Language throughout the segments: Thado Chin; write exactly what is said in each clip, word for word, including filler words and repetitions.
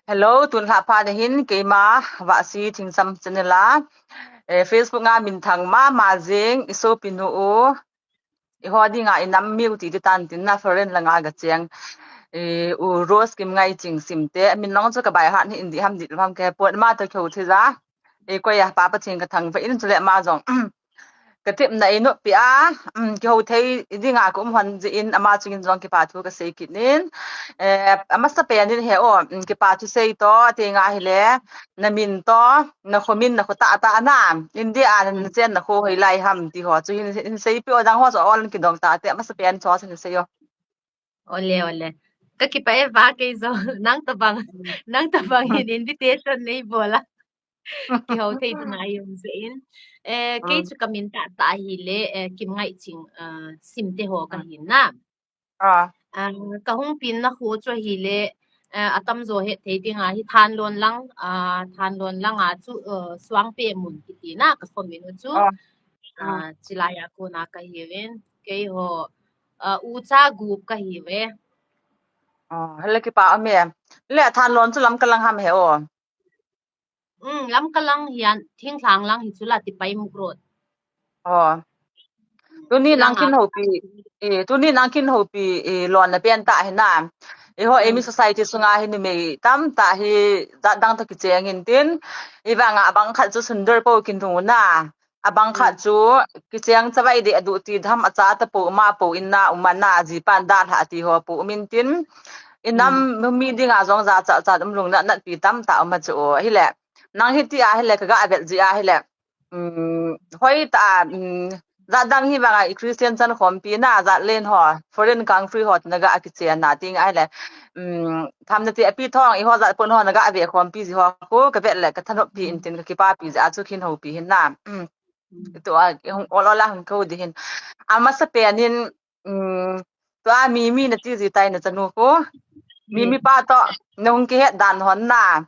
Hello, tun lhah pha nahin, keima Vahsi Thingsam channel a. Eh, Facebook nga minthang mama jing, i sopinu u. Eiho dinga i nam mi u ti ti tan tin na foreign langa ga cheng. Eh, u Rose Kimngaiching Simte, min nong chu ka bai hat hi in di ham di ham ke pon ma to kyo thi ja. Eh, koi a pa pa thing ka thang va in chu le ma jong. Ka tepna i noppi a, um, kihou thei dinga ka um hon jeh in ama chungin jong kipa thu ka sei kit in. Eh, amasa pen in he o, um, kipa thu sei to, ti nga hile, na min to, na khomin, na kho tah tah na, India a na chen na kho hoilai ham ti ho chu hin, hin seipi o dang ho chu ol kidong tah te, amasa pen chu hin sei o. Ole, ole. Ka kipah e va kei jong, nang tabang, nang tabang hin invitation nei bol a. Kihou thei ding a i um jeh in. Eh, kei chu ka min tah tah hile, eh, Kimngaiching, eh, Simte ho ka hi na. Ah, ka hung pen na kho chu ahile, eh, atamjo het thei ding ahi Thanlon lang, ah, Thanlon lang a chu, eh, Suangpeh mun kiti na ka khomin u chu. Ah, chilai a kona ka hiuvin. Keiho, ah, ucha gup ka hiuve. Ah, hele kipa ume. Le Thanlon chu Lamka lang ham he o. Um, Lamka lang hian, Thinglhang lang hi chu la Tipaimukh Road. Oh. Tuni nang kin hopi, eh, tuni nang kin hopi, eh, lon na pen tah hi na. Eiho, eh, mi society sunga hi numei tam tah hi jat dang to kicheng in tin. Ivanga abang khat chu sundor po kin thung na. Abang khat chu kicheng chavai de adu ti dham acha ta po ma po in na um na aji pan da lha ti ho po um in tin. I nam mi dinga jong ja cha cha um lung na nat pi tam tah um a chu o. Hile. Nang hiti ahile ka ga vel ji ahile. Um, hoi ta, um, jat dang hi vanga i Christian chan khompi na, jat len ho, foreign country ho, na ga kichen na ting ahile. Um, tham na ti api thong, i ho jat pon ho, na ga ve khompi ji ho, ko ka vel le, ka thanop pi in tin, ka kipa pi ji a chu kin hopi hin na. Um, tu a, hung ol ol a hung ko di hin. Amasa pen in, um, tua Mimi na ti ji tai na chanu ko. Mimi pa to, na hung kihet dan hon na.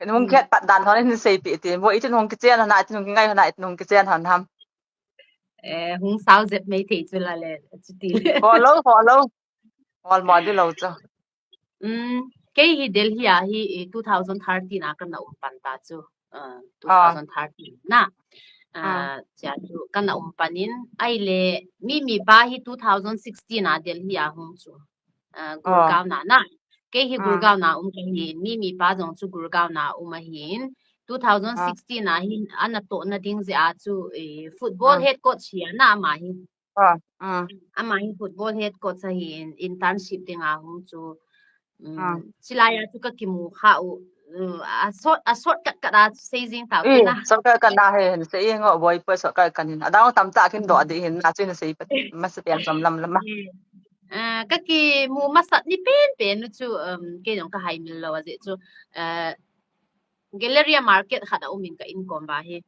Na hung kihet pat dan hon in seipi ti. Mo itin hung kichen hon na, itin hung kingai hon na, itin hung kichen hon ham. Eh, hung sao jep mai thei chu la le, chu ti le. Ho lo, ho lo. Hol mo di lo chu. Um, kei hi Delhi a hi, eh, two thousand thirteen a ka na um pan ta chu. Uh, two thousand thirteen na. Ah, chia chu ka na um pan in, ahile Mimi pa hi two thousand sixteen a Delhi a hung chu. Ah, Gurgaon na na. Kei hi Gurgaon na um ka hi, Mimi pa jong chu Gurgaon na um ahin. Two thousand sixteen a hin ana toh na ding jeh a chu, eh, football head coach hi ana ama hi. Ah, ah. Ama hi football head coach ahin, internship ding a hung chu. Um, chilai a chu ka kimu kha u, um, a short, a short kat kat a sei jing tau na. Short kat kat na he, sei ngo boi poi short kat kat hin. Adang tam tah kin do di hin, a chu hin sei pat, masa pen som lam lam a. Ah, ka kimu masat ni pen pen u chu, um, kei jong ka hai mil lo a jeh chu, ah, Galleria Market khat a um in ka in kom va hi.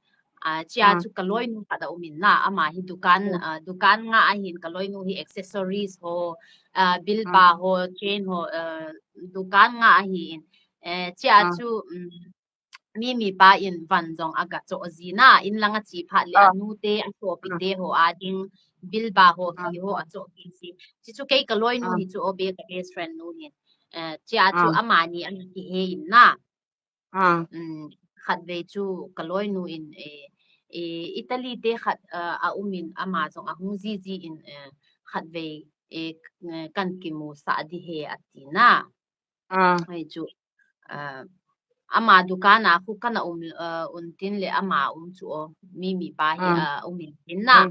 Ah, chia chu ka loinu khat a um in na, ama hi dukan, ah, dukan nga ahin ka loinu hi accessories ho, ah, bilba ho, chain ho, ah, dukan nga ahin. Eh, chia chu, um, Mimi pa in van jong aga cho ji na, in lang a chi phat le anu te, a sopi te ho a ding, bilba ho hi ho a cho ki si. Chi chu kei ka loinu hi chu o be ka best friend nu hin. Eh, chia chu amani ana kihe in na. Ah. Um, khatvei chu ka loinu in, eh, eh, Italy te khat, ah, a um in ama jong a hung ji ji in, eh, khatvei, eh, k-, eh, kan kimu sa di he a ti na. Ah. Hei chu, ah, ama dukan a khu ka na um, ah, un tin le ama um chu o, Mimi pa hi, ah, um in tin na.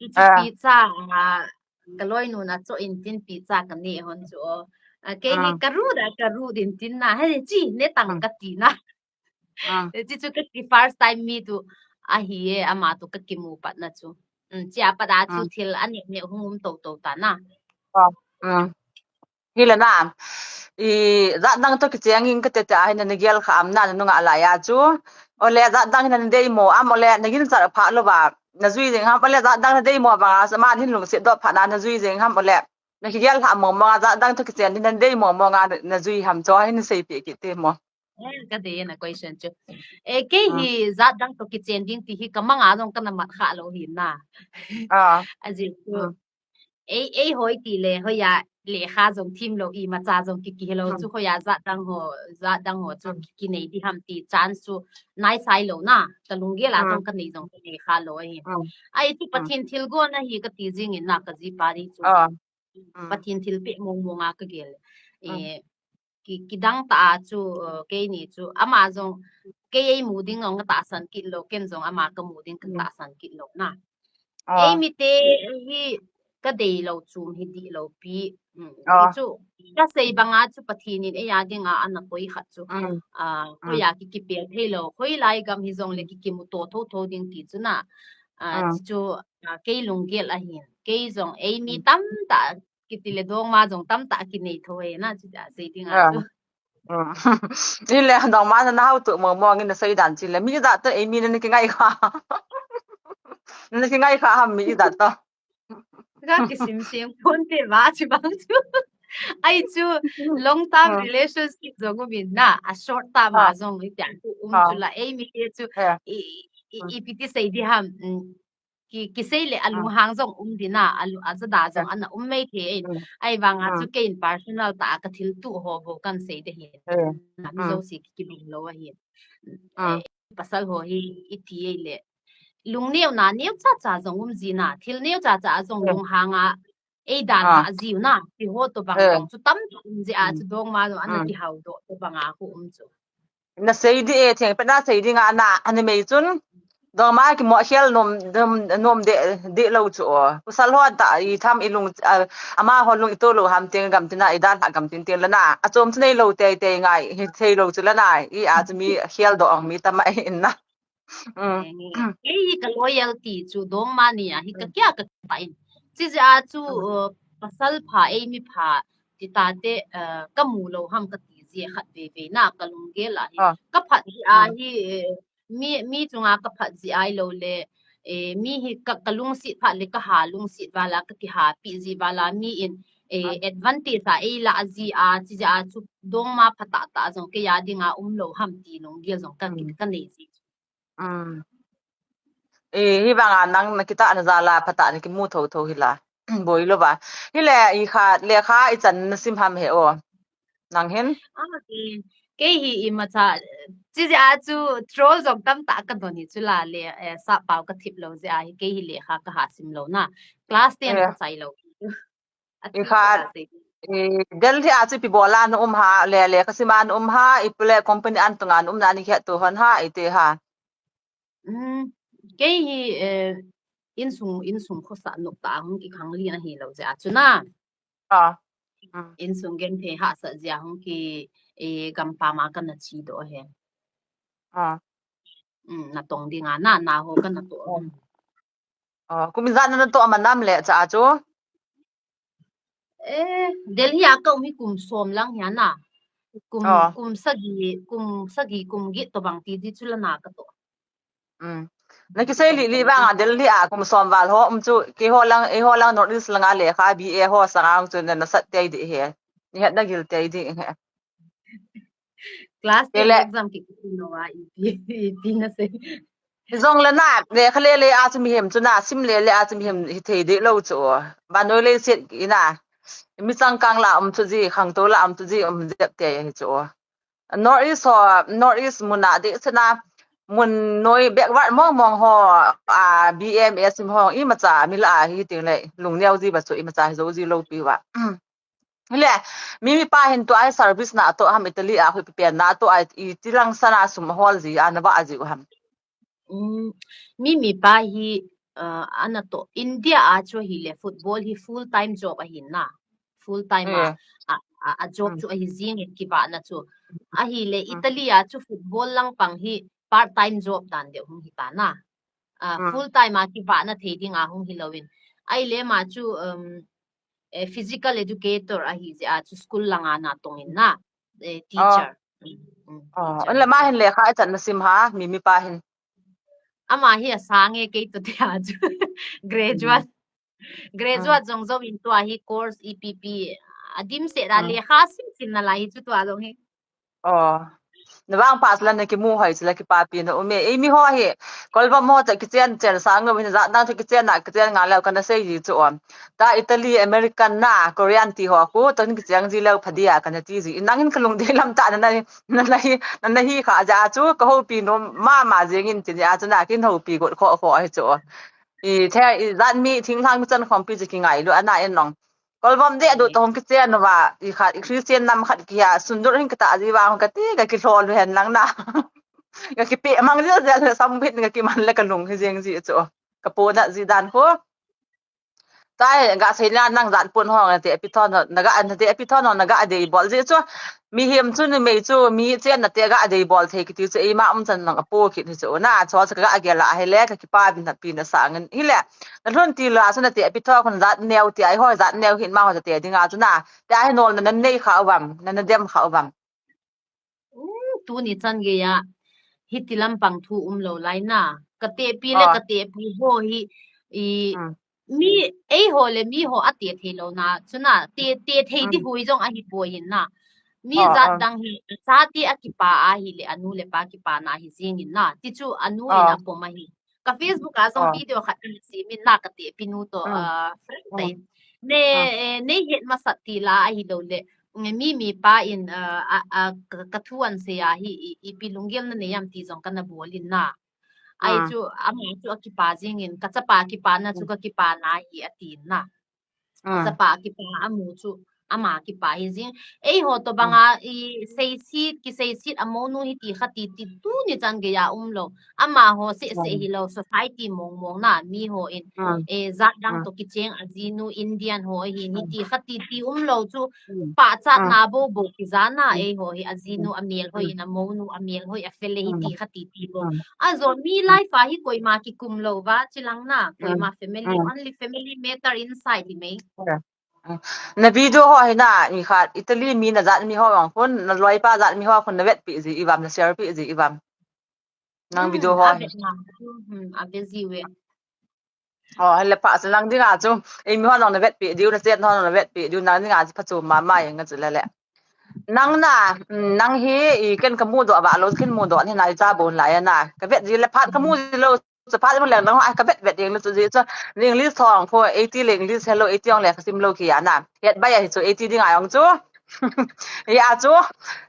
Chu chu pizza, ah, ka loinu na cho in tin pizza ka ne hon chu o. Ah, kei hi ka ru da, ka ru din tin na. Hei, chi, ne tang ka ti na. Ah. Chi chu ka ki first time mi tu ahi e, ama tu ka kimu pat na chu. Um, chia pat a chu thil a ne ne hung um to to ta na. Ah. Hi le na. I, jat dang to kicheng in ka te te a hi na na gel kha am na na nunga lai a chu. Ole jat dang hi na na dei mo am ole na gin char pha lo ba. Na jui jeng ham ole jat dang na dei mo ba nga sa ma hin lungset do pha na na jui jeng ham ole. Na kigel ha mo mo nga jat dang to kichen in na dei mo mo nga na jui ham cho hin sei pi ki te mo. Eh, ka dei na question chu. Eh, kei hi jat dang to kichen ding ti hi ka manga jong ka na mat kha lo hi na. Ah. A ji chu. Ei, ei hoi ti le, hoi ya, lekha jong thim lou, imacha jong ki, kihilou chu, khoiya jat dang ho, jat dang ho chu ki, kinei di ham ti chance chu naisai lou na, ka lunggel a jong kanei jong kanei kha lou ahi. Ahi chu Pathen thilgon ahi kati jing in na ka jipa di chu. Pathen thilpeh mong mong a ka gel. Eh, ki, kidang tah a chu, eh, keini chu, ama jong, kei eimu ding jong ka tahsan kit lou, ken jong ama kamu ding ka tahsan kit lou na. Eimite hi ka deilou chom hi dihlou pi. Hichu, ka sei banga chu Pathen in eia dinga ana koi khat chu. Ah, koiya ki, kipel thei lou, hoilai gam hijongle ki, kimuto thotho ding ti chu na. Ah, chu chu, ah, kei lunggel ahin. Kei jong eimi tamtah kiti le dongma jong tamtah kinei tho e na, chu ja sei dinga chu. Ile dongma na hao tu mong mong in na sei dan chu le, mi ja to eimi na kingai kha. Na kingai kha ham mi ja to. Ka kisim sim phone te ba chi bang chu. Ahi chu long term relationship jong um in na, a short term a jong i tiang chu um chu la, eimite chu i, i, ipi ti sei di ham. Ki, kisei le alunghang jong um di na, alu, ajada jong ana um mai thei. Ahivanga chu kei in personal tah a ka thil tuh ho bou kan sei de hi. Mi jouse ki, kibang lou ahi. Eh, pasal ho hi iti ei le. Lungneo na, neo cha cha jong um ji na, thil neo cha cha jong lunghang a ei dalha jiu na, ti ho tobang jong chu tamtah um ji a chu dongma jong ana kihao doh tobang a khu um chu. Na sei di e, theng pet na sei di nga na, ani mei chun. Dongma kimoh khel nom, nom, nom de, de lou chu o. Pasal ho ta i tham i lung, a, ama ho lung i to lou ham teng gam tina i dalha gam tin teng la na. Achom chu nei lou tei tei ngai, hi thei lou chu la na. I a chu mi khel doh ang mi tam a in na. Kei hi ka loyalty chu dongma ni a hi ka kia ka ta in. Chi ja chu, uh, pasal pha ei mi pha ti ta te, uh, ka mu lou ham ka ti ji khat ve ve na ka lunggel a hi. Ka phat ji a hi, eh, mi, mi chunga ka phat ji ai lou le, eh, mi hi ka, ka lungset phat le ka ha lungset vala ka kiha pi ji vala mi in, eh, advantage a ei la ji a chi ja chu dongma phatah tah jong kei a dinga um lou ham ti lunggel jong ka, ka nei ji. Eh, hi vanga nang na kitah na jal a phatah na kimu tho tho hi la. Boi lou va. Hi le i khat lekha i chan na sim ham he o. Nang hin? Ah, eh, kei hi imacha, chi ja chu troll jong tamtah ka don hi chu la le, eh, sap pau ka thip lou ja hi kei hi lekha ka ha sim lou na. Class ten ka chai lou. I khat, i Delhi a chu ipi bol a na um ham, le, lekha sim a na um ham, ipi le company an tung a na um na ni khet tu hon ham, iti ham. Um, kei hi, eh, insung, insung khosah nop tah a hung kikhang lin ahi lou ja chu na. Ah. Insung genthei hahsat ja hung ki, eh, gampam a kana che doh he. Ah. Um, natong ding a na, na ho kana toh. Oh, kum ijat na natoh a man nam le cha chu? Eh, Delhi a ka um hi kum som lang hi a na. Kum, kum sagi, kum sagi, kum get tobang ti di chu la na ka toh. Um. Na kisei li li vang a Delhi a kum som val ho um chu, keiho lang, eiho lang North East lang a lekha B A ho sang a hung chu na, na sat tei di he. Ni het na gil tei di he. Class ten exam ki, ki no a ipi, ipi na sei. Jong le na, lekha le le a chu mihem chu na, sim le le a chu mihem hi thei de lou chu. Ba noi le set ina. Mi changkang la um chu ji, khangtou la um chu ji, um jep te hi chu. North East ho, North East mun a de sena, mun noi backward mong mong ho, a, B M S ho, imacha mi la hi ting le, lungneo ji ba chu, imacha hi jo ji lou pi va. Hile, mi, mipa hin tua hi service na toh ham, Italy a hui pen na toh a, iti lang sana sum hol ji a na ba a ji u ham. Um, mi, mipa hi, uh, ana toh, India a chu hile football hi full time job ahi na. Full time a, a, a, a job chu ahi jing in kivahna chu. Ahile, Italy a chu football lang pang hi part time job dan deu hung hi ta na. Ah, full time a kivahna thei ding a hung hi lou in. Ahile ama chu, um, eh, physical educator ahi jeh a chu school lang a na tong in na, eh, teacher. Mm, mm, teacher. Ole ma hin lekha ichan na sim ha, mi, mipa hin. Ama hi asang e kei to te a chu. Graduate. Graduate jong jong in tua hi course E P P. Adim se da lekha sim sim na lai hi chu tua jong hi. Oh. Navang pa sila nakimu hoi sila kipapina um e. Eimi ho hi, Kolvom ho cha kichen chen sang lo hin jat dang cha kichen na kichen nga leo kana sei ji chu. Ta Italy, American na, Korean ti ho khu, tun kicheng ji leo phadia kana ti ji. Nang hin kalungdei lam ta na na, na, na hi, na, na hi kha ja chu, ka hopi nom mama jeng in ti ja chu na kin hopi got kho kho hi chu. I the, i jat mi thinglhang mi chan khompi chu kingai lu ana en nong. Kolvom de adu to hong kichen uva, i khat, i Christian nam khat kia, sundur hin kata ji vang kati, ka kilho lu hen lang na. Ka kipe mang jel jel, sam bit ka kiman le ka lung hi jeng ji chu. Ka po na ji dan khu. Tai, ga sei na nang jat pun ho, na te pi thon ho, na ga, na te pi thon ho, na ga dei bol ji chu. Mihem chu numei chu, mi chen na te ga dei bol thei kiti chu, eima um chan nang apo kit hi chu. Na, chu chu ka ga gel a hi le, ka kipa bin na pi na sang in. Hi le, na lhun ti la chu na te pi thon ho, jat neo ti ai ho, jat neo hin ma ho te ding a chu na. Te a hi nol na, na nei kha uvam, na na dem kha uvam. Um, tuni chan gei a, hiti lampang thu um lo lai na. Ka te pi le, Ah. ka te pi ho hi, i, Mm. mi, ei ho le mi ho a te thei lo na, chu na, te, te thei ti Mm. hui jong ahi poi in na. Mi Ah, jat ah. dang hi, cha ti a kipa a hi le, anu le pa kipa na hi jing in na. Ti chu anu in Ah. a pom a hi. Ka Facebook a jong Ah. video khat in si min na ka te pi nu to, Mm. ah, friend Mm. tai. Ne, Ah. eh, nei het masat ti la ahi lo le. Nge mi, mi pa in, ah, a, a, ka, ka thu an se a hi, i, i pi lunggel na nei am ti jong ka na bol in na. Ai Mm. chu, ama chu a kipa jing in, ka chapa kipa na chu Mm. ka kipa na hi a ti in na. Ka Mm. chapa kipa a mu chu, ama kipa hi jing. Ei ho to Mm. banga, i, seisit, kiseisit a monu hi ti kha ti ti tuni chan gei a um lo. Ama ho se se Mm. hi lo, society mong mong na, mi ho in. Mm. Eh, jat dang Mm. to kicheng a jinu Indian ho hi ni Mm. ti kha ti ti um lo chu. Mm. Pa chat Mm. na bo bo ki jana, Mm. ei ho hi a jinu Mm. a mel ho Mm. in a monu a mel ho a fele hi ti Mm. kha ti ti bo. Mm. A jo mi Mm. life a hi koima kikum lo va, chilang na, Mm. koima family, Mm. only family matter inside hi mei. Yeah. Mm. Na video ho hi na, mi khat, Italy mi na jat mi ho vang khun, na loi pa jat mi ho khun na vet pi ji i vam, na share pi ji i vam. Nang Hmm, video ho a hi. vet na. Hmm, a vet ji ve. Oh, hele pa sa lang ding a chu. Ei mi ho nang na vet pi diu, na chet ho nang na vet pi diu, nang ding a chu pha chu mama yang a chu le le. Nang na, mm, nang hi, i ken ka mu do va lo, ken mu do ni na i cha bon lai na. Ka vet ji le phat ka mu ji lo, chu phat mu le nang, ai ka vet vet ding lo chu ji chu. English thong pho, eighty le English hello, eighty ong le ka sim lo ki ya na. Het bai a hi chu eighty ding a ong chu. Ya chu.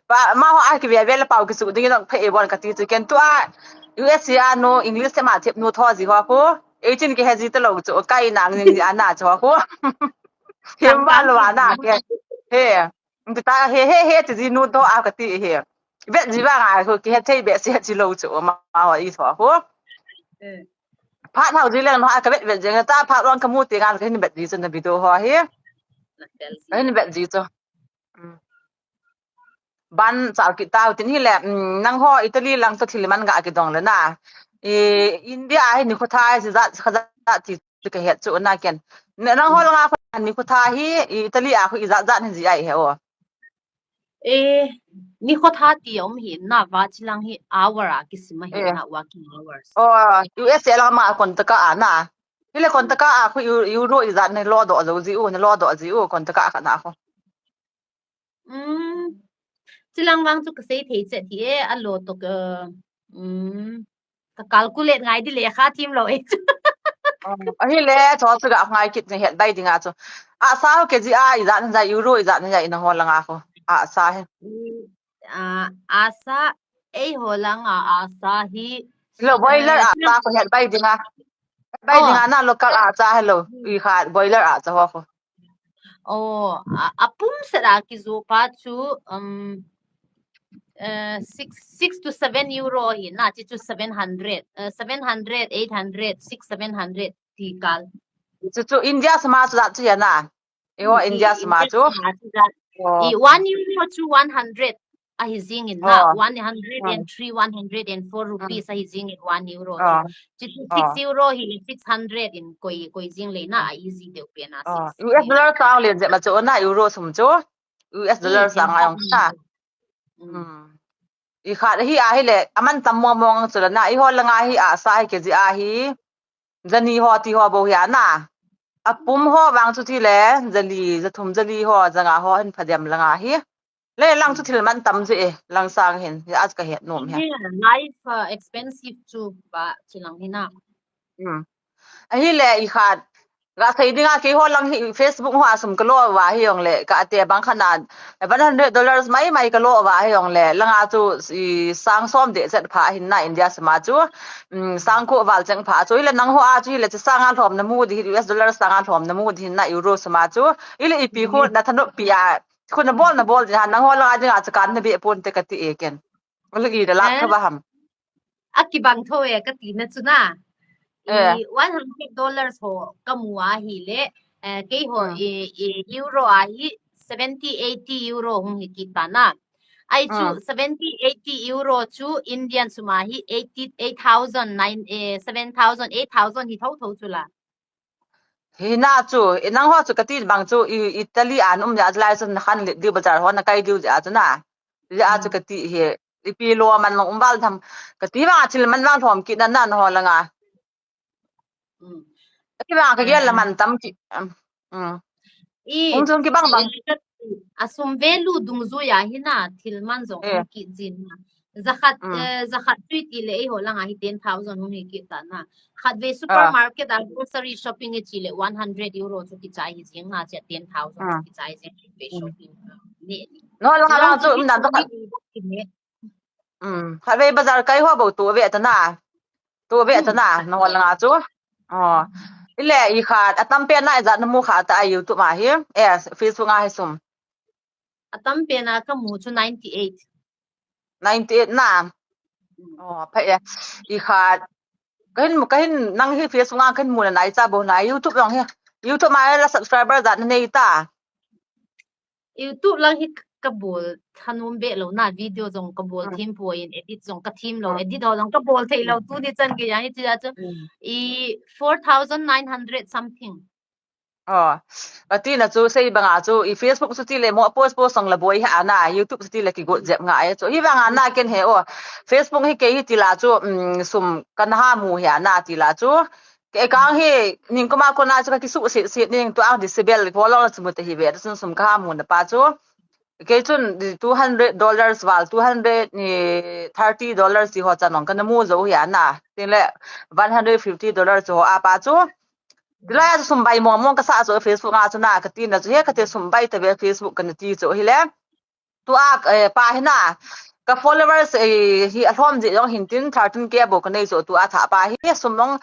Pa, ma ho ai ki ve ve le pau ki chu ding dong phe e bon ka ti chu ken tu a. U S A nu English te ma thep nu tho ji ho ko. Eighteen ki he ji ta lo chu kai nang ning ji ana chu ho ko. Hem ba lo ana ke. He. Ngi ta he, he, he, ti ji nu to a ka ti he. Vet ji ba nga ko ki he thei be se ji lo chu ma ho i tho ko. Eh, Phat hau ji leng no a ka vet vet jeng ta phat long ka mu ti ngan ka hin vet ji chu na video ho hi. na fel ji. Ka hin vet ji chu. Mm. Ban chal ki tau tin hi le, mm, nang ho Italy lang to thil man ga ki dong le na. I India a hi ni kho tha si jat kha jat ti ti ka het chu na ken. Ne nang ho langa kho ni kho tha hi i Italy a kho i jat jat ni ji ai he o. Eh, ni kho tha ti um hi na va chilang hi hour a ki sim a hi Eh. na working hours. O, U S A lama kon ta ka a na. Hi le kon ta ka a kho Eu-, Euro i jat ne lo do jo ji u, ne lo do ji u kon ta ka kha na kho. Mm. Chilang vang chu ka sei thei chet hi e, a lo to ka, mm, ka calculate ngai di le kha thim lo e chu. Oh, ahi le, cho chu ga ngai kit ne het bai ding a chu. A sa ho ke ji a i jat ne ja Euro i jat ne ja i na ho langa kho. A sa he. Mm, a, a sa, ei ho langa a sa hi, Lo boiler eh, a sa kho het bai ding a. Bai ding a na local a cha hello. I kha boiler a cha ho kho. Oh, a, a pum set a ki zo pa chu, um, uh, six, six to seven euro hi na, chi chu seven hundred, uh, seven hundred, eight hundred, six, seven hundred ti kal. Chu chu India sma chu jat chu ya na. E ho India sma chu. Sma chu jat. Oh. I one euro chu one hundred a hi jing in na, Oh. one hundred and three, one hundred and four rupees a hi jing in one euro chu. Oh. Chi chu six euro hi six hundred in koi, koi jing le na, a easy deu pe na Oh. six. U S dollar sang le je ma chu na euro sum chu. U S dollar sang a yong sa. Mm. Hmm. I khat hi a hi le, aman tam mong mong chu la na, i ho langa hi a sa hi ke ji a hi. Jani ho ti ho bo hi a na. A pum ho vang chu ti le, jali, jathum jali ho, janga ho hin phadiam langa hi. Le lang chu thil man tam chu e, lang sang hin, ya ka het nom he. Life uh, expensive chu ba chilang hina. Hmm. Ahile i khat ga sei dinga keiho lang hi Facebook ho a sum ka lo va hi jong le ka te bang khana one hundred dollars mai mai ka lo va hi jong le langa chu i sang som de chet pha hin na India sum a chu um, sang ko val cheng pha chu ile nang ho a chu ile chu sang a lhom na mu di US dollars sang a lhom na mu di hin na euro sum a chu ile ipi khu na thanu pi a khu na bol na bol di ha nang ho langa dinga chu kan na be pon te ka ti e ken. Ulu i da la ka ba ham. A kibang tho e ka ti na chu na. I one hundred dollars ho ka mu a hi le eh, kei ho e, e euro a hi seventy eighty euro hung hi kit ta na. Ai chu seventy eighty euro chu Indian sum a hi eighty eight thousand nine eh, seven thousand eight thousand hi tho tho chu la. Hi na chu i nang ho chu ka ti bang chu i Italy an um ya lai chu na khan le di bazar ho na kai diu ya chu na. Ya chu ka ti hi ipi lo man long um bal tham ka ti bang a thil man bang lhom kit na na ho langa. Ka ti bang ka gel la man tam ki. Um. I Hung chung ki bang bang. A sum value dungzui a hi na thil man jong eh. Ki jin na. Zakhat eh. Zakhat tui ti le ei ho langa hi ten thousand hung hi ki ta na. Khat ve supermarket a grocery shopping e chi le one hundred euro chu ki chai hi jing na che ten thousand chu ki chai jing ve shopping. Ni. No langa chu um na zakhat. Um, khat ve bazar kai ho bo tu ve ta na. Tu ve ta na, no langa chu. Oh. Ile i khat atam pen na i jat na mu kha ta YouTube a hi. Eh, Facebook a hi sum. Atam pen a ka mu chu ninety eight. Ninety eight na. Oh, pha e. I khat. Kahin mu kahin nang hi Facebook a kahin mu na nai cha bo na YouTube jong hi. YouTube a la subscriber jat na nei ta. YouTube lang hi ka bol thanom be lo na video jong ka bol thim po in edit jong ka thim lo edit ho jong ka bol thei lo tu ni chan ke ya hi chi ya chu i four thousand nine hundred something. Oh, ati na chu sei banga chu i Facebook chu ti le mo post post song la boi ha na YouTube chu ti le ki got jep nga e chu hi banga na ken he o Facebook hi ke hi ti la chu um, sum kan ha mu he na ti la chu Kei kang hi, ning kuma kona chu ka kisu sit sit ning tu ang disable ko lo chu mu te hi ve, tu sun sum ka ha mu na pa chu. Kei chun two hundred dollars val, two hundred ni thirty dollars ti ho cha nong ka na mu zo hi ana. Tin le one hundred fifty dollars ho a pa chu. Ti la ya chu sum bai mong mong ka sa chu Facebook a chu na ka ti na chu he ka te sum bai te ve Facebook ka na ti chu hi le. Tua eh, pa hina ka followers eh, hi alhom ji jong hin tin thirteen K bo ka nei chu tua tha pa hi sum long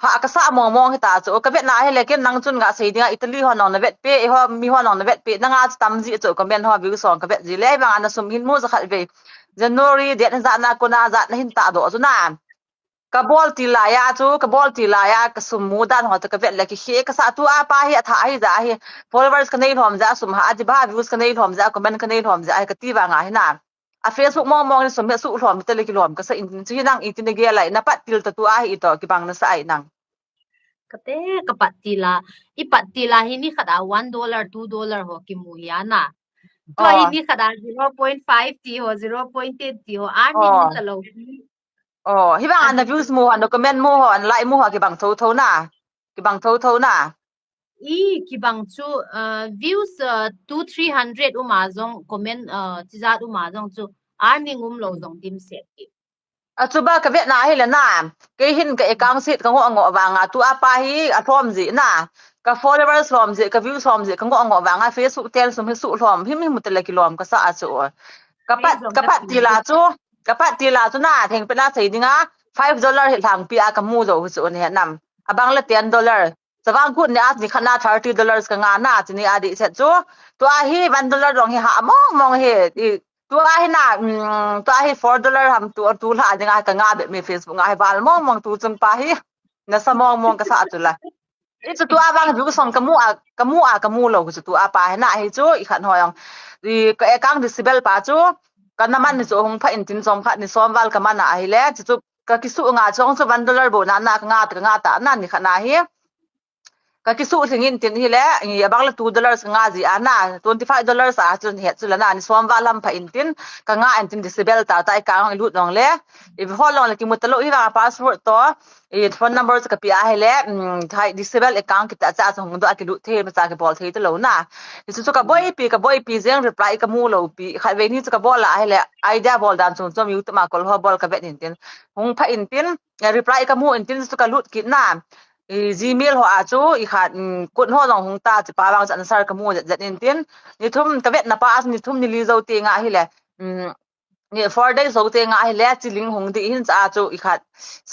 ha ka sa mong mong hi ta chu ka vet na hi le ken nang chun nga sei dinga Italy ho nong na vet pe eh, ho mi ho nong na vet pe na nga chu tam ji chu comment ho view song ka vet ji le bang ana sum hin mu za khat ve January date hin za na ko na za na hin ta do chu na Ka bol ti lai a chu, ka bol ti lai a, ka sum mu dan ho chu ka vet le ki he ka sa tu a pa hi a tha hi ja hi. Followers ka nei lhom ja, sum ha a ji ba views ka nei lhom ja, comment ka nei lhom ja, ka ti vang a hi na. A Facebook mong mong ni sum he su lhom te le ki lhom ka sa in chu hi nang i ti na ge lai na pat til ta tu a hi to ki bang na sa ai nang. Ka te ka pat ti la, i pat ti la hi ni khat a one dollar, two dollar ho ki mu hi a na. Ko hi ni khat a zero point five ti ho, zero point eight ti ho, a ni ta lo. Oh, hi bang ana views mu ho, ana comment mu ho, ana like mu ho, kibang tho tho na. Kibang tho tho na. I kibang chu uh, views uh, two three hundred uma jong comment uh, chijat uma jong chu earning um lo jong dim set ki. A chu ba ka vet na hi le na. Kei hin ka account sit ka ngo ngo vang a tu a pa hi a thom ji na. Ka followers lom ji, ka views lom ji, ka ngo ngo vang a Facebook ten sum hi su lom, hi mi mu te le ki lom ka sa a chu. Ka pat ka pat ti la chu. Ka pat ti la chu na theng pe na sei dinga five dollar hi lhang pi a ka mu zo hu chu ne nam. Abang le ten dollar. Chavang kut ni a ni khana thirty dollars ka nga na chi ni a di chet chu. Tu a hi one dollar dong hi ha mong mong hi. Tu a hi na tu a hi four dollar ham tu tu la dinga ka nga be mi Facebook nga hi bal mong mong tu chung pa hi. Na sa mong mong ka sa chu la. I chu tu a bang ju song ka mu a ka mu a ka mu lo chu tu a pa hi na hi chu i khan ho yong. I ka account disable pa chu ka na man ni chu hung pha in tin som kha ni som val ka man a hi le chu chu ka ki su nga chong chu one dollar bo na na ka nga ka nga ta na ni kha na hi. Ka kisuh lhing in tin hile, i, abang le two dollars ka nga ji a na, twenty five dollars a chun het chu la na, ni som val lam pha in tin, ka nga in tin disable ta ta i kang i lut nong le, i hol nong le kimu ta lou hi vang password to, i phone number chu ka pe a hile, um, thai disable account kita cha chu hung doh a kilut thei ma cha kibol thei ta lou na. Hi chu chu ka boipi, ka boipi jeng reply ka mu lou pi, khat vei ni chu ka bol a hile, idea bol dan chung chom YouTube ma kol ho bol ka vet in tin, hung pha in tin, eh, reply ka mu in tin chu ka lut kit na. I Gmail ho a chu, i khat, um, kun ho jong hung ta, chi pa vang chu answer ka mu jet jet in tin. Ni thum ka vet na pa a chu ni thum ni li jou ti nga hile. Um, ni four days jou ti nga hile, chi ling hung di hin cha a chu, i khat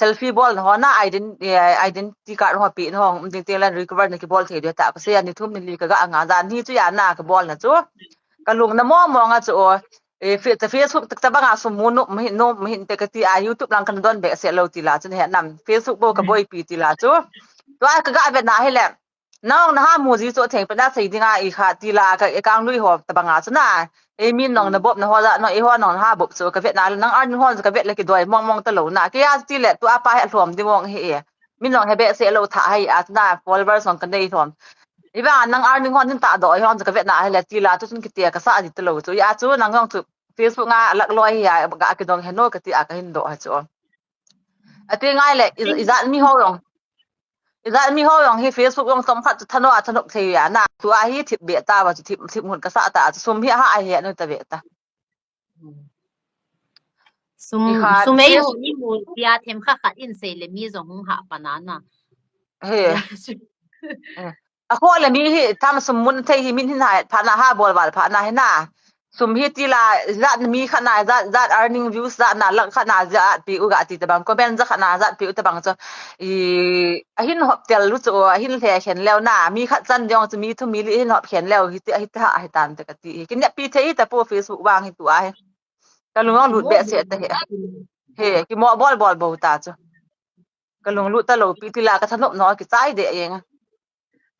selfie bol na ho na, ident-, eh, identity card ho pi na ho, um, ding ti lan recover na kibol thei dia ta. Ka se ni thum ni li ka ga nga dan hi chu ya na ka bol na chu. Ka lung na mo mo nga chu o. E, fe-, ta Facebook tak ta banga sum mu nu, mi nu, mi hin te ka ti a, YouTube lang kan don be se lo ti la chu he nam. Facebook bo ka boipi ti la chu. Tua ka ga ve na hile. Nang na ha mu ji chu theng pe na sei dinga i kha ti la ka e kang lui ho ta banga chu na. E min nong na bop na ho la no e ho nong na ha bop chu ka ve na nang ar ni ho ka ve le ki doi mong mong ta lo na. Ke ya ti le tua pa he lhom di mong he e. Min nong he be se lo tha hai a na followers nong ka nei lhom. Iba nang ar ni ho nin ta do e ho ka ve na hile ti la chu chun ki te ka sa ji ta lo chu. Ya chu nang jong chu Facebook nga lak loi hi a, ga kidong he no ka ti a ka hin do ha chu. Ati ngai le, i, i jat mi ho jong. I jat mi ho jong hi Facebook jong tom khat chu thano a thanop thei ya na. Tu a hi thip be ta ba chu thip, thip mun ka sa ta chu sum hi ha a he no ta be ta. Sum, i kha sum ei Facebook ho ni mu tia them kha khat in sei le mi jong hung ha pa na na. He. Ya, su- Eh. A kho le mi hi tham sum mun thei hi min hin ha pha na ha bol val pha na hi na. Sum hi ti la jat mi khat na jat, jat earning views jat na lak khat na jat pi u ga ti ta bang comment jat khat na jat pi u ta bang chu. I, a hin hop tel lu chu, a hin le khen leo na, mi khat chan jong chu mi thum mi li hin hop khen leo hi ti, hi ta, hi tan te ka ti. Ki ne pi thei ta po Facebook vang hi tu a hi. Ka lung lut be se ta he. He, ki mo bol bol bo ta chu. Ka lung lut ta lo pi ti la ka thanop no ki chai de yeng.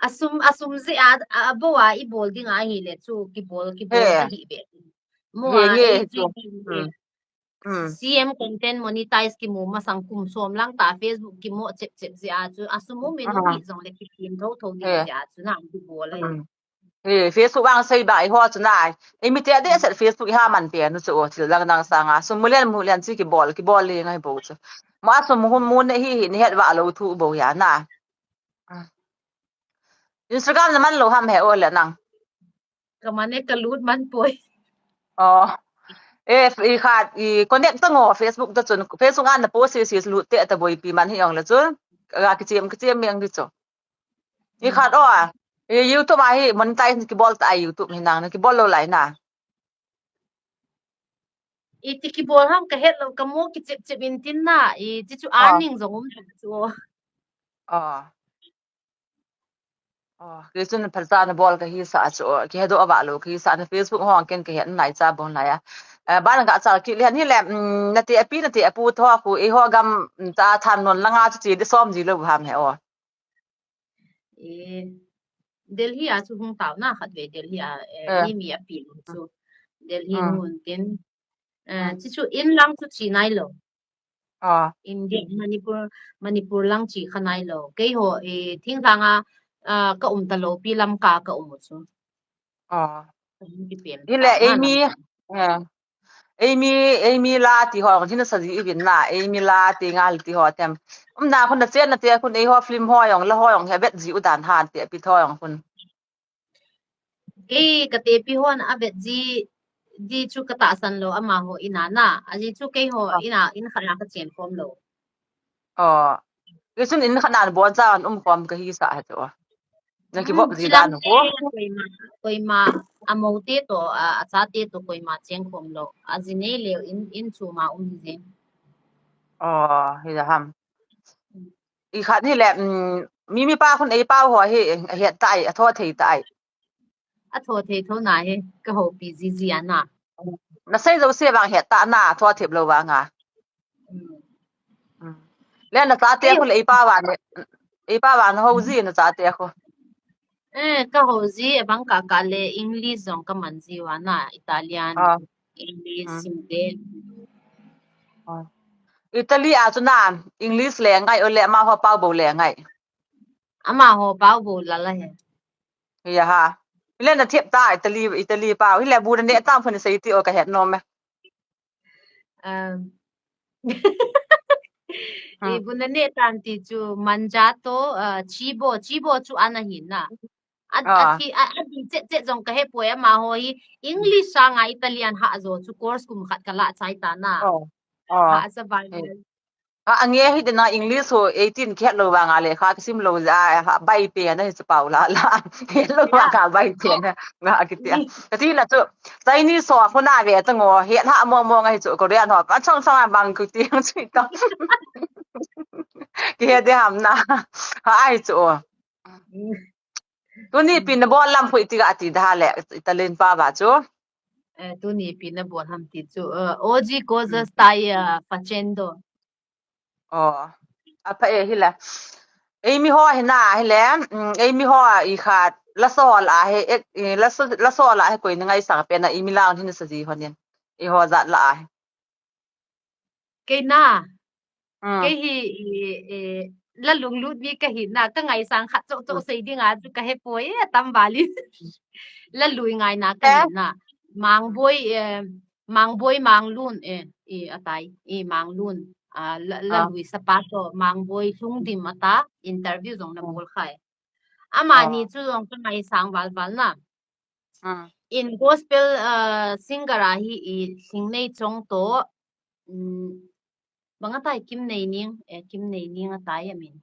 A sum, a sum ji a, a, a bo a i bol ding a hi le chu ki bol, ki bol He. A hi be. Mo He, a nge ei he chu. Ji hi le. Mm. Mm. C M content monetize ki mu masang kum som lang ta Facebook ki mo chep chep ji a chu. A sum um in Ah. Hi jong le ki pin tho tho ni He. Ji a chu na ki bol a. Mm. He, Facebook vang sei ba i ho chu na. I mi te de set Facebook i ha man pe nu chu o thil dang dang sanga. Sum mu lian mu lian chi ki bol, ki bol le ngai bo chu. Ma sum mu mu ne hi hi ni het va lo thu bo ya na. Instagram na man lo ham he o le nang. Ka man e ka lut man poi. Oh. E, i khat, i connect ta ngo Facebook ta chun. Facebook an na post si si lut te ta boipi man hi ong le chun. Ka ki chem, ki chem meng di chu. I khat o a. I YouTube a hi monetize ki bol ta a YouTube hi nang, ki bol lo lai na. I ti ki bol ham ka het lo ka mo ki chep chep in tin na. I ti chu Ah. Earning jong um ta chu. Ah. Oh, kei chun phalsa na bol ka hi sa chu, ki he do ava lo ka hi sa na Facebook hong ken ka he nai cha bon lai a. Eh, ban ga cha ki lian hi le, mm, na te api na te apu tho khu e ho gam, mm, cha than non langa chu chi de som ji lo ham he o. E, Delhi a chu hung tau na khat ve Delhi a, eh, Eh. Ni mi api lo chu. Delhi Mm. Nun tin. Eh, Mm. Chi chu in lang chu chi nai lo. Ah. India, Manipur, Manipur lang chi kha nai lo. Kei ho, eh, thing thang a, ah, ka um ta lo, pi lam ka, ka um u chu. Ah. Ka hung ki pem Hi ta le, na Amy, lam. Eh. Amy, Amy la ti ho, hin sa ji i vin na, Amy la ti ngal ti ho tem. Um na khun na chen na te khun ei ho film ho jong, la ho jong he vet ji u dan han te pi tho jong khun. Kei ka tepi hon a vet ji, di chu ka tahsan lo ama ho ina na. A ji chu kei ho Ah. Ina, in khat la ka chen khom lo. Oh. Kei chun in khat na bon cha an um khom ka hi sa ha chu. Na ki bop Hmm, ji chi dan lam ko. Te, koima, koima a mo te to, a, a cha te to koima chen khom lo. A ji nei leo in, in chu ma um ji. Oh, hi da ham. I khat hi le, um, mi, mi pa khun ei pau ho hi, a het tai, a tho thei tai. A tho thei tho na hi, ka ho pi ji ji a na. Na sei jo se vang het ta na, tho thep lo vang a. Mm. Mm. Le na cha te Ei. Khu le ei pa vang le, ei pa vang ho ji na cha te khu. Eh, ka ho ji, a bang ka ka le English jong ka man ji wa na, Italian, Ah. English, Mm. Hindi. Ah. Italy a chu na, English le ngai o le ma ho pau bo le ngai. Amaho pao bou lala he. Hia ha. Hile na thep ta Italy, Italy pao. Hile bu na neh tam phun sei ti o ka het nom e. Um, Hmm. Ibu na neh tan ti chu mangiato, uh, cibo, cibo chu ana hi na. A, a, ah, thi, a, a di chet chet jong ka he poi, amaho hi English sanga Italian ha jo chu course kum khat ka la chai ta na. Oh. Oh. Ha sa bai. Eh. Ha, ange hi de na English ho eighteen kihet lou vanga lekha kisim lou ja, ha, bai pe na hi chu pao lala. Het lou vanga bai pe na nga kiti a. Kati na chu Chinese ho khu na ve ta ngo, het ha mo mo nga hi chu Korean ho. Ka chong chong a bang ku ti chu ta. Kihe de ham na. Ha ai chu. Tuni pi na bol lam phui ti ga ti da le, Italian pa ba chu. Eh, tuni pi na bol ham ti chu. Eh, oggi cosa stai, eh, facendo? Oh, apha e hila. Eimi ho hina hile, mm, eimi ho i khat, la so la he, ek, eh, la so, la so la he koi na ngaisang pen a eimi lang hina sa ji honin. Eiho jat la a he. Kei na. Hmm. Kei hi, i, i, la lunglut mi ka hi na, ka ngaisang khat chok chok sei ding a chu ka he poi, e, tam vali. La lui ngai na ka hi na. Mangboi, e, Mangboi Manglun, e, i, atai, i, Manglun. A, la, la lui sapa to, Mangboi Lungdim ata, interview jong na bol khai. Amani chu jong ka ngaisang val val na. In gospel, uh, singer a hi i Lhingneichong to, um, bang atai Kimneining, eh, Kimneining atai amin.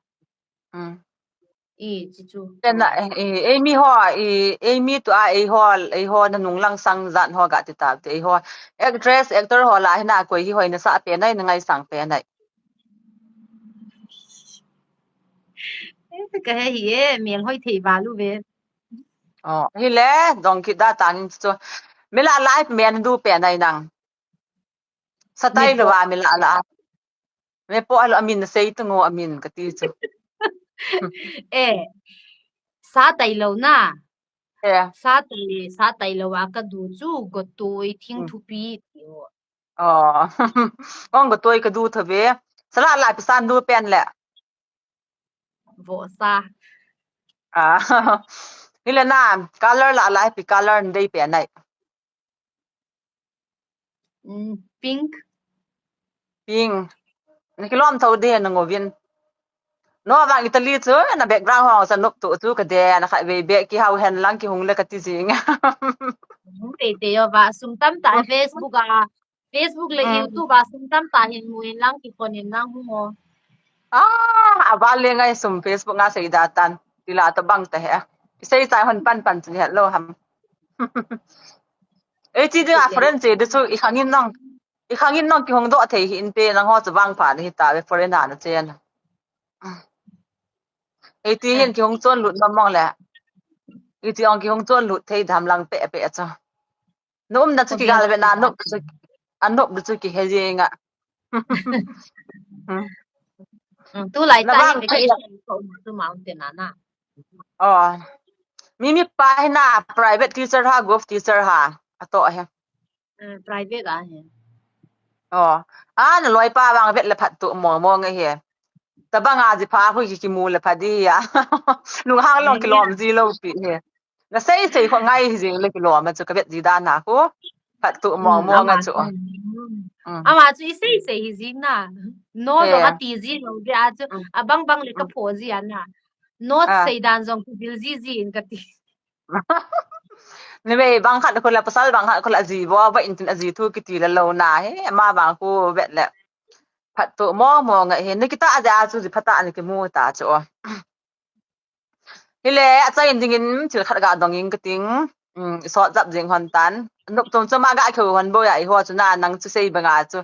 I, chi chu. Tena, eh, eh, eimi ho, i, eimi to a, eiho, eiho na nung lang sang jan ho ga ti ta, eiho. Actress, actor ho la hina koi hi hoi na sa pe nai, na ngaisang pe nai. Eh, ka he hi e, mel hoi thei val u ve. Oh, hile, dong kit da tang chu. Mela lai men du pe nai nang. Satai lo a mela la. Me po alo amin sei tu ngo amin ka ti chu. Eh, satai lo na. Eh. Satai, satai lo a ka du chu gotoi thing thupi ti o. Oh. Ong gotoi ka du tha ve. Sala la pisan du pen le. Vohsa. Ah. Hile na, color la la pi color dei pe nai. Mm, pink. Pink. Na kilom tho de na ngovin. No vang Italy chu na background ho sa nop tu chu ka de na kha ve be ki hau hen lang ki hung le ka ti jing. Hung te te yo va sum tam ta Facebook a. Facebook le YouTube a sum tam ta hin mu in lang ki kon in lang hung o. Ah, a val le ngai sum Facebook nga sei da tan. Ti la ta bang ta he. Sei chai hon pan pan chu het lo ham. Ei chi ding a foreign che de chu i khangin nong. I khangin nong ki hong do thei hi in pe nang ho chu vang pha ni ta ve foreign a na chen. Ei ti hin ki hong chon lut mong mong le. I ti ong ki hong chon lut thei dam lang pe pe cha. Na umna chu kigal ve na, nop chu, a nop chu kihe jeng a. Tu lai ta hin ka issue ko tu mountain a na. Oh. Mi mi pa hi na private teacher ha, gov teacher ha. A to he. Private a he. Oh. A na loi pa vang vet le phat tu mo mo nge he. Tabang a ji pha hui ki mu le pha di ya. Lung hang long kilom ji lo pi he. Na sei sei kho ngai hi jing le kilom a chu ka vet ji dan a kho. Phat tu mo mo nga chu. Ama chu i sei sei hi jing na. No lo a ti ji lo de a chu. A bang bang le ka pho ji a na. No sei dan jong ki bil ji ji in ka ti. Ni ve bang khat kho la pasal bang khat kho la ji bo ba in tin a ji thu ki ti la lo na he. Ma bang kho vet le. Phat tu mo mo nga he. Ni kita a ja chu ji phata ni ki mu ta chu. Hile, a chai in dingin thil khat ga dong in ka ting, um, i sot jap jing hon tan. Nop tum chu ma ga kheu hon bo ya i ho chu na nang chu sei banga chu.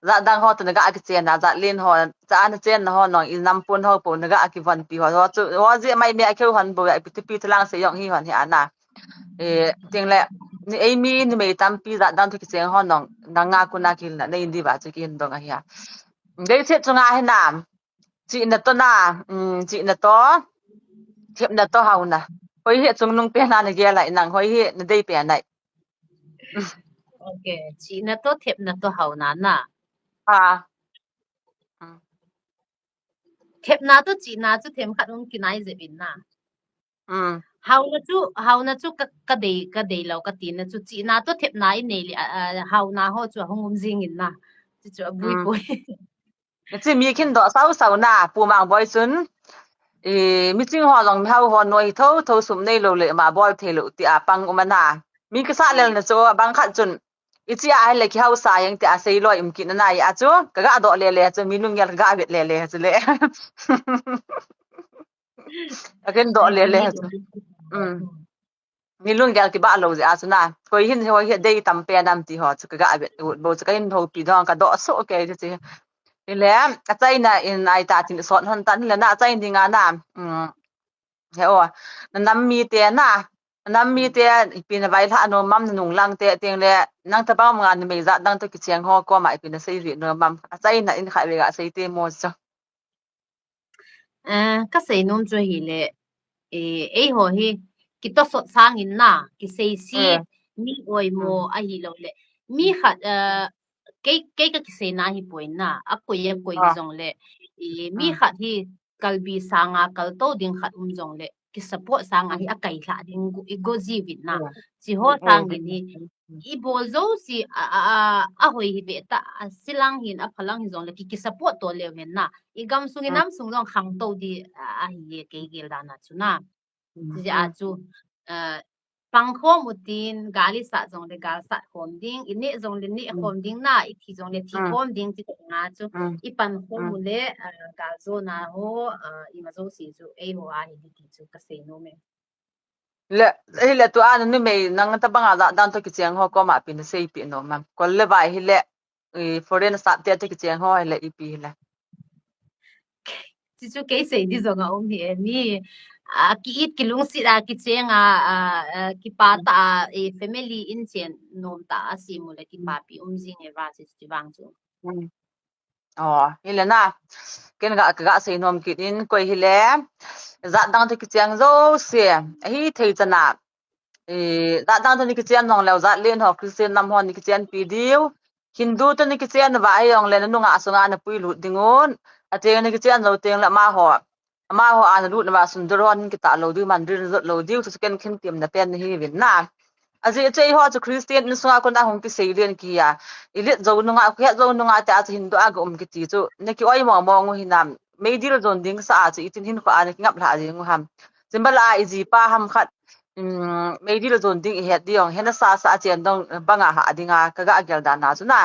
Jat dang ho tu na ga ki chen na, jat len ho, cha na chen na ho nong i nam pun ho po na ga ki von pi ho, ho chu, ho ji mai me a kheu hon bo ya i pi tu pi tu lang sei yong hi hon hi ana. E, ting le, ni ei mi ni mei tam pi jat dang tu ki chen ho nong, nang nga ku na ki na nei di ba chu ki hin dong a hi a. Dei chet chu nga hi na. Chihna to na, um, chihna to, thepna to hauna. Hoi hi chungnung pen a na gel a inang, hoi hi na dei pen a. Okay, chihna to, thepna to hauna na. Ha. Thepna toh chihna chu themkhat hung kinai jep in na. Mm. Hauna chu, hauna chu ka, ka dei, ka dei lou ka tina chu, chihna toh thepna i nei le, a, a, hauna ho chu ahung um jing in na. Chu chu abui Mm. poi. Hiche mi khin doh sau sau na, Pu Mangboi chun, i, miching ho jong mihao ho noi hi tho, tho sum nei lou le, ma bol thei lou tia pang um ana. Mi kisa lel na chu, bang khat chun, i chi a le kihausa jeng tia sei loi um kit na na a chu, ka ga doh le le chu, mi lunggel ka ga vet le le chu le. Ka kin doh le le chu. Mm. Mi lunggel kibah lou jeh a chu na. Koi hin ho hi dei tam pen am ti ho chu ka ga vet ut bou chu ka hin hopi dong ka doh soh kei chu. Ile, a China in ai ta tin sot hon tan le na China ding a na. Mm. He o. Na nam mite na. Na nam mite ipi na vailhah nom am na nunglang te teng le. Nang tabang nga numei jat dang toh kicheng ho koma ipi na sei jih nom am. A China in khat vei ga sei te mo chu. Eh, ka sei nom chu ahile, eh, eiho hi, kitosot sang in na, kisei si, Eh. mi oimo Mm. ahilou le. Mi khat, eh, kei, kei ka kisei na hi poi na, a koi, a koi Ah. jong le. Eh, mi Mm. khat hi, kalbi sanga, kalto ding khat um jong le, kisupport sanga hi, Mm. a kai lha ding gu-, i go ji vin na. Mm. Chi ho Mm, sang mm, in hi, mm. i bol jouse a, a, a, a hoi hi ve ta, a silang hin, a phalang hin jong le ki, ki support to leu hen na. I gam sung i Mm. nam sung jong khang to di, a, a hi ye kei gel dan a chu na. Mm, Chi a Mm. chu, a, pang khom u tin, gal i sat jong le gal sat khom ding, i neh jong le neh Mm. khom ding na, i thi jong le thi Mm. khom ding ti nga chu. Mm. I pan khom Mm. u le, a, gal jo na ho, a, i ma jouse chu, eiho a hi di ti chu ka sei nom e. Le, hile tu a na numei nang tabang a jat dang toh kicheng ho koma ipi na sei pi nom am. Kol le vai hile, i foreign sap te toh kicheng ho hile ipi hile. Chi chu kei sei di jong a um hi e ni. A, ki it ki lungset a kicheng a, a, a, kipa ta a, e, family in chen nom ta a si mu le kipa pi um jing e va chi chi vang chu. Mm. Oh, hile na. Ken ga, ka ga sei nom kit in koi hile. Jat dang toh kicheng jouse. Ahi thei chana. Eh, jat dang toh ni kichen jong leu jat len ho Christian nam ho ni kichen pi diu. Hindu toh ni kichen va hi jong le na nunga sunga na pui lut ding un. A teng ni kichen jo teng le ma ho. Ama ho ana lut na va sundur ho nin kita lou diu, mandir jot lou diu, chu ken khin tim na pen hi vin na. Ajeh chu eiho chu Christian in sunga kon a hung kisei len ki a. I let jo nunga, i het jo nunga te a chu Hindu a ga um kiti chu. Na ki oi mong mong u hinam. Meidil jon ding sa a chu i tin hin kho a na ki ngap lha jing u ham. Chimbal a i jipa ham khat. Um, meidil jon ding i het ding, hena sa sa a chen dong banga ha ding a, ka ga gel dan a chu na.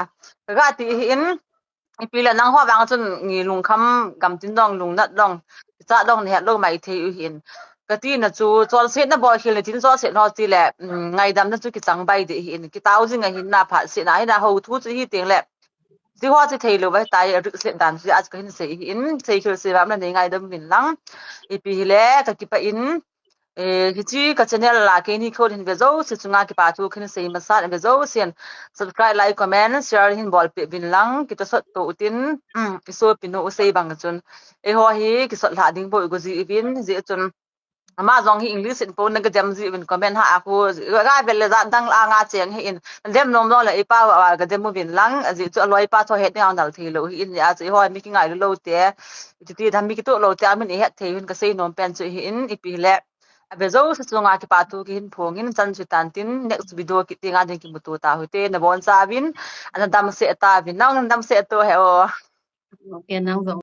Ka ga ti hi in, Ipi le nang ho vang chun ngi lungkham gamtin dong, lungnat dong, kicha dong na het lou mai thei u hin. Ka tina chu, chonset na bol khel na tin chonset ho ti le, um, ngaidam na chu kichang bai ding hin. Kitao jing a hin na phat se na hin a ho thu chu hi teng le. Ti ho chi thei lou vai tai, a rik se dan chu a chu ka hin sei hin, sei khel se vam na nei ngaidam vin lang. Ipi hi le, ka kipa in, Eh, hichi ka channel la keini khol hin ve jouse chunga kipa thu khin sei masa ve jousen subscribe, like, comment, share hin bol pe vin lang, kitosot to utin, um, i sopi nu u sei bang chun. Eiho hi kisot lha ding bou i go ji uvin, jeh chun. Ama jong hi English in po na ka dem ji uvin comment ha a khu, ga vel le jat dang la nga cheng hi in, dem nom nom le i pa wa ga dem uvin lang, jeh chu a loi pa tho het ni ang dal thei lou hi in, a chu eiho mi ki ngai lou te, ti ti dam mi ki to lou te, a min i het thei hin ka sei nom pen chu hi in, ipi le. A ve jouse chunga kipa thu kihin phong in chan chu tan tin next video kiti nga ding kimuto ta hite na bon sa vin ana dam se ta vin nang dam se to he o. Okay, nang jong